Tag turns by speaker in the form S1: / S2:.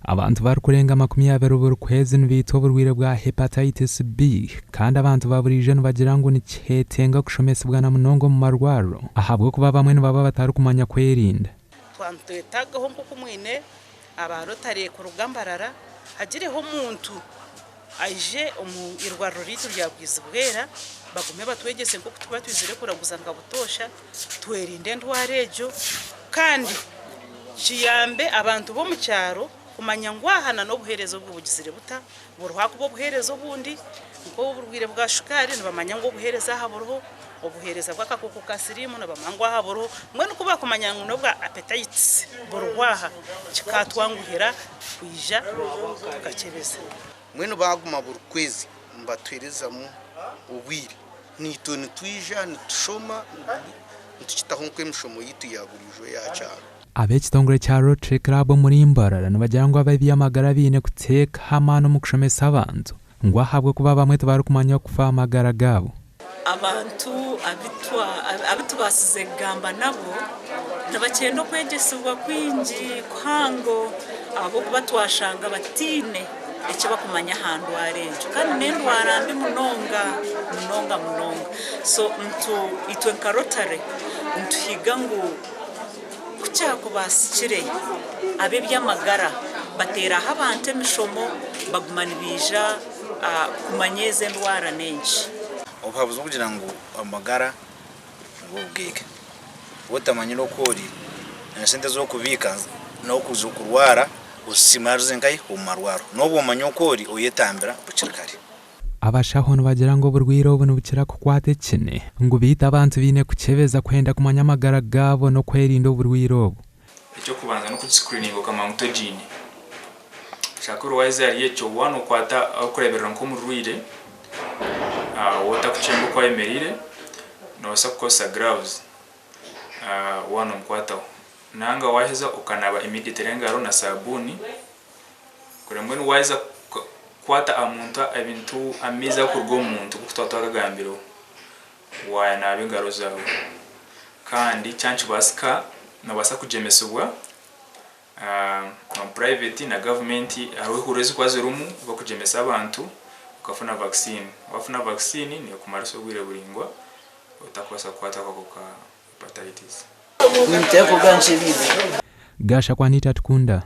S1: Abantu barikurenga 20 buri kwezi nibaitwa oburwaire bwa Hepatitis B kandi abantu ba buriijo nibagira ngu nikyetenga kushomesibwa na munonga omu marwariro ahabw'okuba abamwe nibaba batarikumanya kwerinda.
S2: Twaba nitwetagaho nk'oku mwine aba Rotary kuruga Mbarara, hagireho omuntu aije omu irwariro ryaitu rya Bwizibwera bagume batwegyese nk'oku tukuba twizire kuraguza nka butoosha twerinde endwara egyo kandi kiyambe abantu b'omu kyaro kumanya ngu aha na n'obuheereza obu bugizire buta, buriho ahakuba obuheereza obundi nk'oburwaire bwa shukaari nibamanya ngu obuheereza aha buriho, obuheereza bw'akakooko ka siriimu nibamanya ngu aha buriho, mbwenu ku baakumanya ngu n'obwa apetayitisi buriho aha kikaatwanguhira kwija tukakyebeza.
S3: Mbwenu baaguma buri kwezi nibatuheerezamu obwire, naitwe nitwija nitushoma nitukitaho nk'emishomo yaitu ya buriijo eya kyaro.
S1: Ab'ekitongore kya Rotary Club omuri Mbarara nibagira ngu ab'eby'amagara baine kuteeka amaani omu kushomesa abantu ngu ahabw'okuba abamwe tibarikumanya okufa aha magara gaabo.
S4: Abantu abu tubaasize kugamba nabo nibakyenda okwegyesibwa kwingi kuhango ahabw'okuba twashanga bataine eki barikumanya aha ndwara egyo kandi n'endwara mbi munonga munonga munonga. So itwe nka Rotary nituhiga ngu ku kyakubaasikire ab'eby'amagara bateeraho abantu emishomo baguma nibaija kumanya ezi endwara n'enki.
S5: Obuhabuzi bw'okugira ngu amagara nibwo bugaiga. Waaba otamanyire oku ori, esente ezi orikubiika n'okuza kurwara ozisiimura nkahi? Omu marwaro. N'obu omanya oku ori, oyetambira bukiri kare.
S1: Abashaho nibagira ngu oburwaire obu nibukira kukwata ekine, ngu beitu abantu baine kukyebeza kwenda kumanya amagara gaabo n'okwerinda oburwaire obu.
S6: Eky'okubanza n'okugiscreeninga okamanya ngu togiine. Shaka ori waheza ahari ekyo waaba nokwata orikureeberera nk'omurwaire waaba otakukyemba oku ayemereire nobaasa kukozesa gloves waaba nomukwataho nanga waheza okanaaba immediately engaro na sabuuni kureba mbwenu waheza kukwata aha muntu ebintu amaizi agarikuruga omu muntu nk'oku twaba twagagambireho wanaaba engaro zaawe kandi kyaba nikibaasika nobaasa kugyemesibwa Omu private na gavumenti hariho ehururu ezirikuba zirimu barikugyemesa abantu okafuna vaccine. Wafuna vaccine nekumarisa obwire buraingwa otakubaasa kukwatwa akakooko ka hepatitis.
S1: Gashakwa Anita Atukunda.